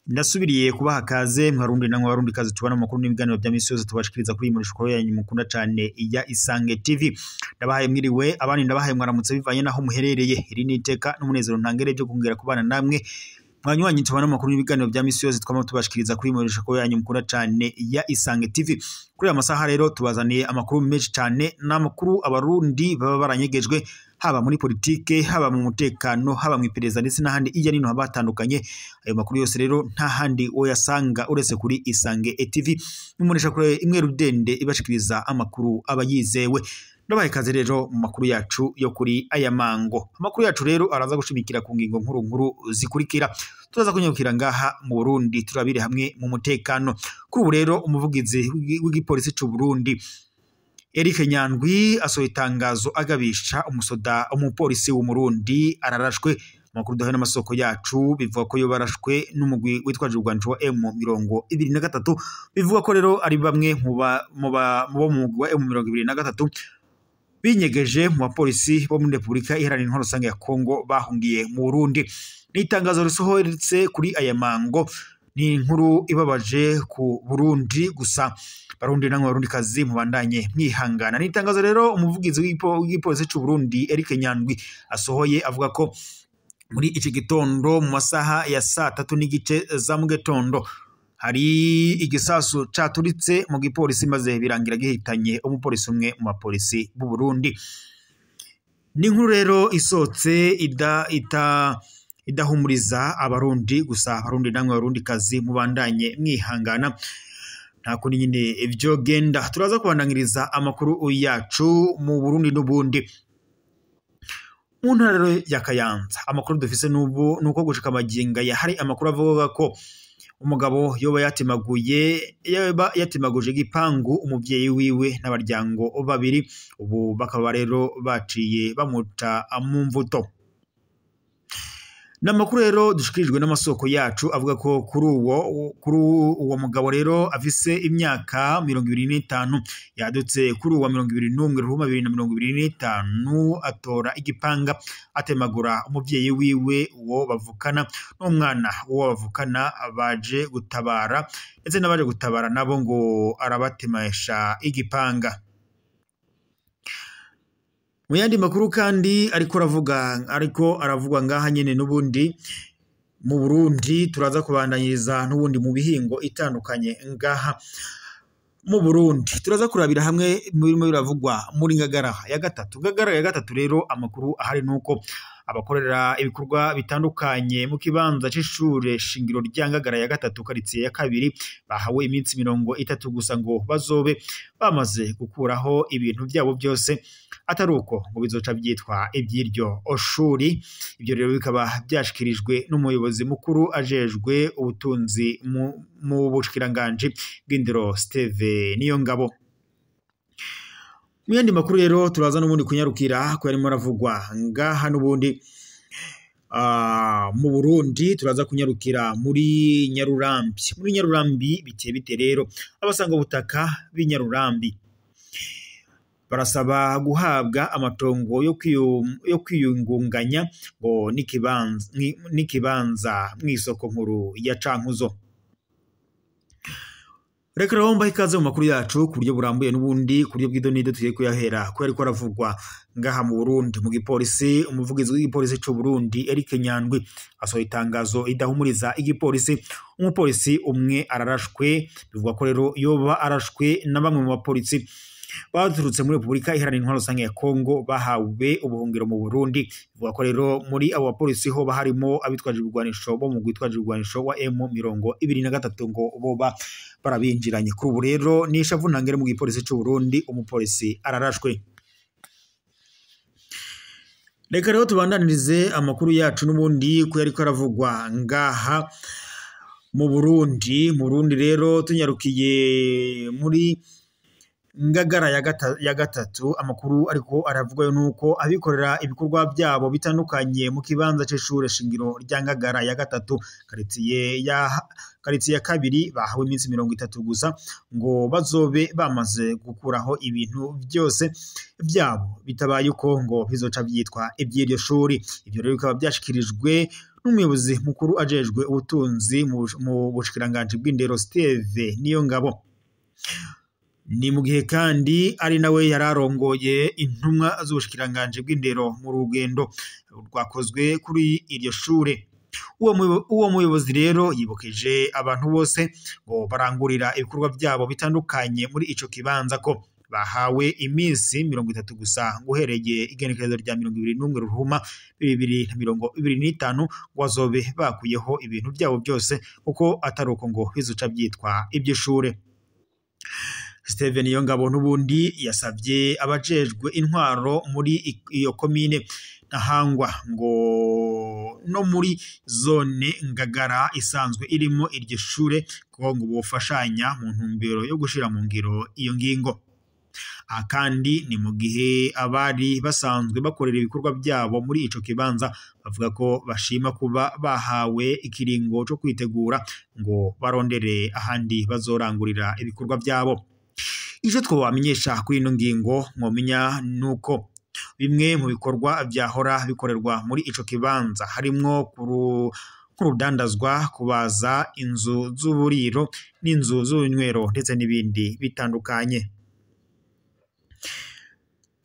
Ndasubiriye kubaha kaze mwarundi namwe barundi kaze tubana makuru n'ibiganiro bya misi yose tubashikiriza kuri muri yanyu mukunda cyane ya Isange TV. Ndabahaye mwiriwe abandi ndabahaye mwaramutse bivanye naho muherereye. Iri ni iteka n'umunezero ntangere byo kongera kubana namwe mwanywanyi tubana makuru n'ibiganiro bya misi yose twama tubashikiriza kuri muri yanyu mukunda cyane ya Isange TV. Kuri aya masaha rero tubazaniye amakuru menshi cyane n'amakuru abarundi baba baranyegejwe, haba muri politike, haba mu mutekano, haba mu iperereza ndetse n'ahandi iya nino habatandukanye. Ayo makuru yose rero nta handi woyasanga uretse kuri Isange TV, n'umunesha kure imwe rudende ibashikiriza amakuru aba yizewe. Ndabaye kaze rero mu makuru yacu yo kuri aya mango. Amakuru yacu rero araza gushimikira ku ngingo nkuru nkuru zikurikira. Turaza kunyukira ngaha mu Burundi turabire hamwe mu mutekano. Kuri ubu rero umuvugizi w'igipolisi c'u Burundi Eric Nyandwi asohoye itangazo agabisha umusoda umupolisi w'Umurundi ararashwe. Amakuru duhawe n'amasoko yacu bivuga ko yobarashwe n'umugwi witwaje urwanjo wa M23, bivuga ko rero ari bamwe mu bo mu mugwi wa M23 binyegeje mu bapolisi bo muri Republika Iharanira Intwaro Rusange ya Kongo bahungiye mu Burundi. Ni itangazo risohoretse kuri aya mango. Ni inkuru ibabaje ku Burundi gusa Barundi namwe Barundi kazi mubandanye mwihangana. Ni itangazo rero umuvugizi w'igipolisi c'u Burundi Eric Nyandwi asohoye avuga ko muri iki gitondo mu masaha ya saa 3:15 za mu gitondo hari igisasu caturitse mu gipolisi maze birangira gihitanye umupolisi umwe mu bapolisi b'u Burundi. Ni inkuru rero isotse idahumuriza abarundi gusa abarundi namwe abarundi kazi mubandanye mwihangana, nta kundi nyine ivyo genda. Turaza kubandangiriza amakuru yacu mu Burundi n'ubundi mu ntara ya Kayanza. Amakuru dufise n'ubu nuko gushika amaginga ya hari amakuru avuga ko umugabo yoba yatemaguye yatemaguje igipangu umuvyeyi wiwe n'abaryango babiri, ubu bakaba rero baciye bamuta mu mvuto. N'amakuru rero dushikirijwe n'amasoko yacu avuga ko kuri uwo mugabo rero afise imyaka 25 yadutse kuri uwa 21 Ruhuma 2025 atora igipanga atemagura umuvyeyi wiwe uwo bavukana n'umwana uwo bavukana baje gutabara, ndetse n'abaje gutabara nabo ngo arabatemesha igipanga. Mu yandi makuru kandi ariko aravugwa ngaha nyene n'ubundi mu Burundi, turaza kubandanyiriza n'ubundi mu bihingo itandukanye ngaha mu Burundi. Turaza kurabira hamwe birimo biravugwa muri Ngagara ya gatatu. Ngagara ya gatatu rero amakuru ahari nuko abakorera ibikorwa bitandukanye mu kibanza c'ishure shingiro rya Ngagara ya gatatu karitsiye ya kabiri bahawe iminsi 30 gusa ngo bazobe bamaze gukuraho ibintu byabo byose, atari uko ngo bizoca byitwa iby'iryo shuri. Ibyo rero bikaba byashikirijwe n'umuyobozi mukuru ajejwe ubutunzi mu bushikiranganji bw'indero Steve Niyongabo. Mu yandi makuru rero turaza n'ubundi kunyarukira ko yarimo aravugwa ngaha n'ubundi mu Burundi. Turaza kunyarukira muri Nyarurambi. Muri Nyarurambi biteye bite rero? Abasanga ubutaka b'Inyarurambi barasaba guhabwa amatongo yo kwiyungunganya ngo n'ikibanza mw'isoko nkuru ya Cankuzo. Reka rero mbahe ikaze mu makuru yacu ku buryo burambuye n'ubundi ku buryo bw'idonido tugiye kuyahera ko yariko aravugwa ngaha mu Burundi mu gipolisi. Umuvugizi w'igipolisi c'u Burundi Eric Nyandwi asohoye itangazo idahumuriza igipolisi. Umupolisi umwe ararashwe, bivugwa ko rero yoba arashwe na bamwe mu bapolisi baturutse muri Republika Iharanira Intwaro Rusange ya Kongo bahawe ubuhungiro mu Burundi. Bivuga ko rero muri abo bapolisi ho harimo abitwaje ibigwanisho bo mu gwitwaje ibigwanisho wa M23 ngo boba barabinjiranye. Kuri ubu rero ni ishavu ntangere mu gipolisi c'u Burundi, umupolisi ararashwe. Reka rero tubandanirize amakuru yacu n'ubundi ko yariko aravugwa ngaha mu Burundi. Mu Burundi rero tunyarukiye muri Ngagara ya gatatu, amakuru ariko aravugwayo nuko abikorera ibikorwa byabo bitandukanye mu kibanza c'ishure shingiro rya Ngagara ya gatatu karitiye ya kabiri bahawe iminsi 30 gusa ngo bazobe bamaze gukuraho ibintu byose byabo, bitabaye uko ngo bizoca byitwa iby'iryo shuri. Ibyo rero bikaba byashikirijwe n'umuyobozi mukuru ajejwe ubutunzi mu bushikiranganji bw'indero Steve Niyongabo. Ni mu gihe kandi ari nawe yararongoye intumwa z'ubushikiranganje bw'indero mu rugendo rwakozwe kuri iryo shure. Uwo muyobozi rero yibukije abantu bose ngo barangurira ibikorwa byabo bitandukanye muri ico kibanza ko bahawe iminsi 30 gusa guhereye igenekerezo rya 21 Ruhuma 2025 ngo bazobe bakuyeho ibintu byabo byose, kuko atari uko ngo bizoca byitwa iby'ishure. Steven Niyongabo n'ubundi yasabye abajejwe intwaro muri iyo komine Ntahangwa ngo no muri zone Ngagara isanzwe irimo iryo shure ko ngo bofashanya mu ntumbero yo gushira mu ngiro iyo ngingo. Aha kandi ni mu gihe abari basanzwe bakorera ibikorwa byabo muri ico kibanza bavuga ko bashima kuba bahawe ikiringo co kwitegura ngo barondere ahandi bazorangurira ibikorwa byabo. Ico twobamenyesha kuri ino ngingo mwomenya nuko bimwe mu bikorwa vyahora bikorerwa muri ico kibanza harimwo kurudandazwa, kubaza inzu z'uburiro n'inzu z'ubunywero ndetse n'ibindi bitandukanye.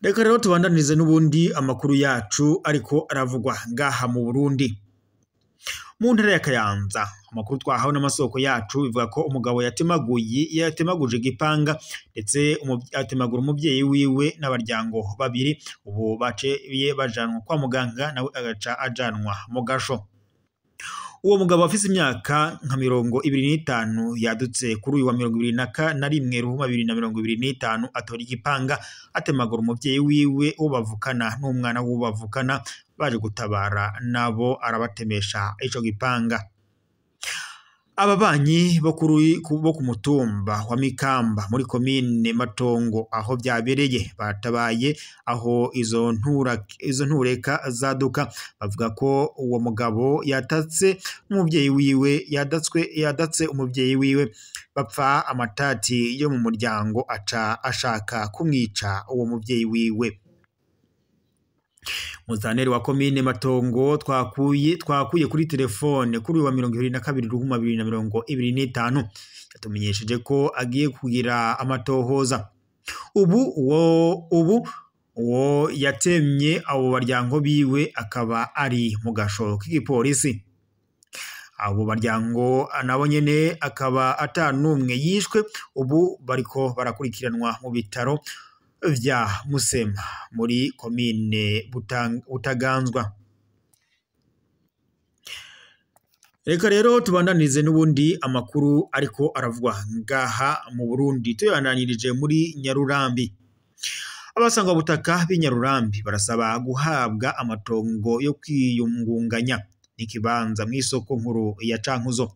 Reka rero tubandanirize n'ubundi amakuru yacu ariko aravugwa ngaha mu Burundi. Mu ntara ya Kayanza, amakuru twahawe n'amasoko yacu bivuga ko umugabo yatemaguje igipanga ndetse atemagura umuvyeyi wiwe n'abaryango babiri, ubu baciye bajanwa kwa muganga nawe agaca ajanwa mu gasho. Uwo mugabo afise imyaka nka 25 yadutse kuri uyu wa 21 Ruhuma 2025 atora igipanga atemagura umuvyeyi wiwe uwo bavukana n'umwana w'uwo bavukana, baje gutabara nabo arabatemesha ico gipanga. Ababanyi bo ku mutumba wa Mikamba muri komine Matongo aho byabereye batabaye aho izo ntureka zaduka, bavuga ko uwo mugabo yatatse umuvyeyi wiwe yadatse umuvyeyi wiwe bapfa amatati yo mu muryango aca ashaka kumwica uwo muvyeyi wiwe. Muzaneri wa komine Matongo twakuye kuri telefone kuri wa 22 Ruhuma 2025 yatumenyesheje ko agiye kugira amatohoza. Ubu uwo yatemye abo baryango biwe akaba ari mu gasho k'igipolisi. Abo baryango nabo nyene akaba atanumwe yishwe, ubu bariko barakurikiranwa mu bitaro vya Musema muri komine Butaganzwa. Reka rero tubandanirize n'ubundi amakuru ariko aravugwa ngaha mu Burundi, tuyananirije muri Nyarurambi. Abasangwa butaka b'Inyarurambi barasaba guhabwa amatongo yo kwiyungunganya n'ikibanza mw'isoko nkuru ya Cankuzo.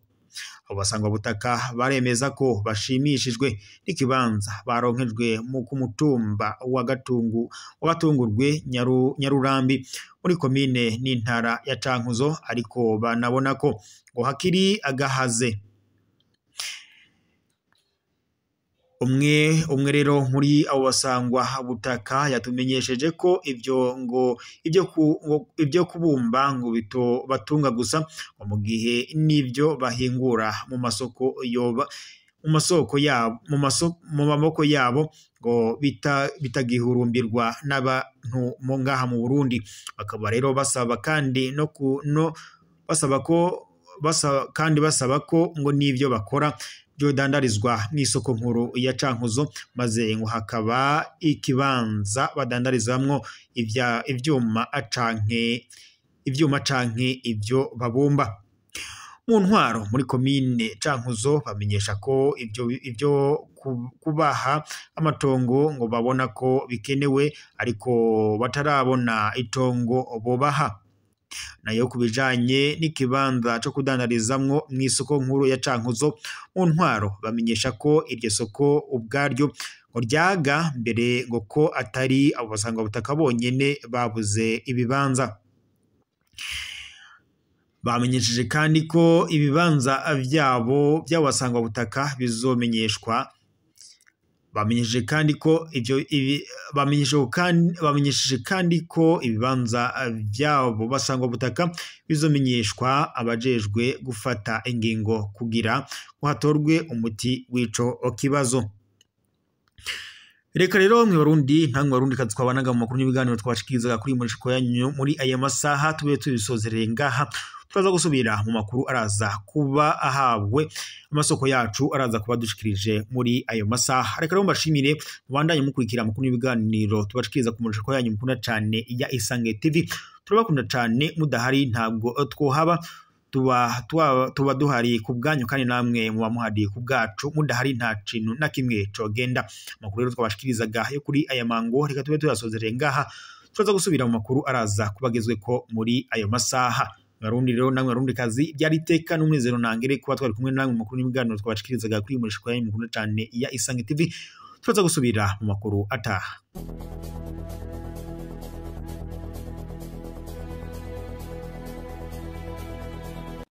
Abo basangwa butaka baremeza ko bashimishijwe n'ikibanza baronkejwe mu kumutumba wa Gatungurwe Nyarurambi muri komine n'intara ya Cankuzo, ariko banabona ko ngo hakiri agahaze. Umwe rero muri abo basangwa butaka yatumenyesheje ko ivyo ngo ibyo kubumba ngo bito batunga gusa mu gihe n'ibyo bahingura mu masoko yoba mu masoko yabo mu maboko yabo ngo bitagihurumbirwa n'abantu mu ngaha mu Burundi. Bakaba rero basaba kandi basaba ko ngo n'ibyo bakora byodandarizwa mw'isoko nkuru ya Cankuzo, maze ngo hakaba ikibanza badandarizamwo ivyuma canke ivyo babumba. Mu ntwaro muri komine Cankuzo bamenyesha ko ivyo kubaha amatongo ngo babona ko bikenewe, ariko batarabona itongo bobaha. Nayo kubijanye n'ikibanza co kudandarizamwo mw'isoko nkuru ya Cankuzo, mu ntwaro bamenyesha ko iryo soko ubwaryo ngo ryaga mbere ngo ko atari abo basangwa butaka bonyene babuze ibibanza. Bamenyesheje kandi ko ibibanza vyabo by'abo basangwa butaka bizomenyeshwa. Bamenyesheje kandi ko ivyo ibi bamenyesheje kandi ko ibibanza vyabo basangwa butaka bizomenyeshwa abajejwe gufata ingingo kugira ngo hatorwe umuti w'ico kibazo. Reka rero mwe Barundi ntamwe Barundi kazi twabanaga mu makuru n'ibiganiro twabashikirizaga kuri murishiko yanyu muri aya masaha, tube tubisozereye ngaha. Turaza gusubira mu makuru araza kuba ahabwe amasoko yacu araza kuba dushikirije muri ayo masaha. Reka rero mbashimire mubandanye mukurikira amakuru n'ibiganiro tubashikiriza ku murishiko yanyu mukunda cane ya Isange TV. Turabakunda cane, mudahari ntabwo twohaba, tuba duhari ku bwanyu kandi namwe muba muhari ku bwacu, mudahari nta kintu na kimwe cogenda. Amakuru rero twabashikirizaga yo kuri aya mango reka tube tuyasozereye ngaha. Turaza gusubira mu makuru araza kubagezweko muri ayo masaha. Barundi rero namwe Barundi kazi, byari iteka n'umunezero nangere kuba twari kumwe namwe mu makuru n'ibiganiro twabashikirizaga kuri murishiko yanyu mukunda cane ya Isange TV. Turaza gusubira mu makuru ataha.